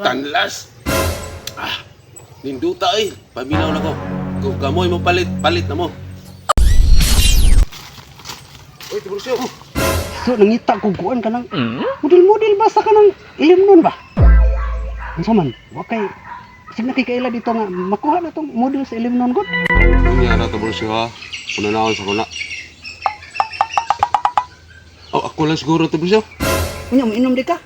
Tanlas. Ah, ninduta eh. Paminaw na ko. Kung kamoy mo palit, palit na mo. Uy, Tiburcio. So nangita ko kuan ka ng model-model ba sa kanang ilim nun ba? Unsa man, wa kay sig na kay kaila dito nga makuha na tong model sa ilim nun god. Unya ra Tiburcio ha. Kuna na ako sa kuna. Oh, ako lang siguro Tiburcio. Unya mo inom di ka?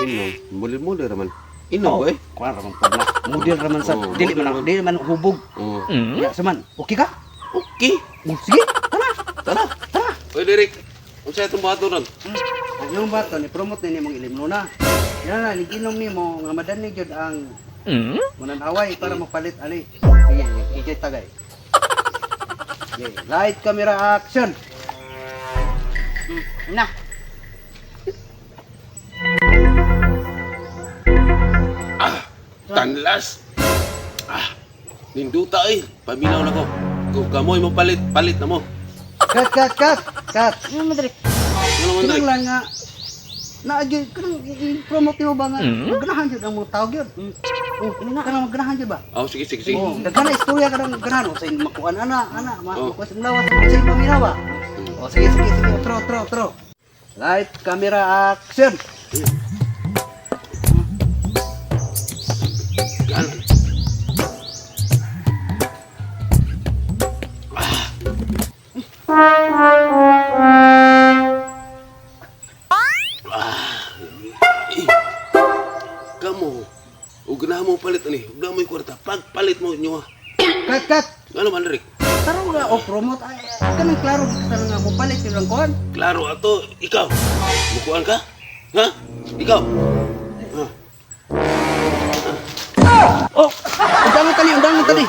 Inom. Muli-muli raman. Inom ko eh. Kuan ra man pud na. Model ra man sa Oh, dili man model man. dili man hubog. Oh. Ya man. Okay ka? Okay. Oh, sige, tara. Tara. Tara. Uy, Derek. Unsa itong bato ron? Ang iyong bato ni promote ni nimong ilim nuna. Yan na inom nimo nga madani gyud ang munanaway para mapalit ani. Sige, ijay tagay. Okay, light camera action. Na. Tanlas. Ah, ninduta eh. Paminaw na ko. Kung kamoy mo palit, palit na mo. Cut, cut, cut. Cut. Ano mo diri? Ano man, Derek? Kinang lang nga na gyud kanang i-promote nimo ba nga maganahan gyud ang mga tao gyud. Oh, kanang maganahan gyud ba? Oh, sige, sige, sige. Oh, daghan na istorya kanang ganahan oh, sa makuan ana, ana, Oh. makuan sa lawas, sa paminaw ba? Oh, sige, sige, sige, otro, otro, otro. Light, camera, action. Ganan. Ah. Eh. Kamo, ug na mo palit ani, ug na mo yung kwarta. Pagpalit mo nyo ha. Cut, cut. Ano man, Derek? Taro nga o promote ay kanang klaro gid ka nga mo palit yung lang kuan. Klaro ato, ikaw. Mukuan ka? Ha? Ikaw? Ha? Oh, undangan tani, undangan tani.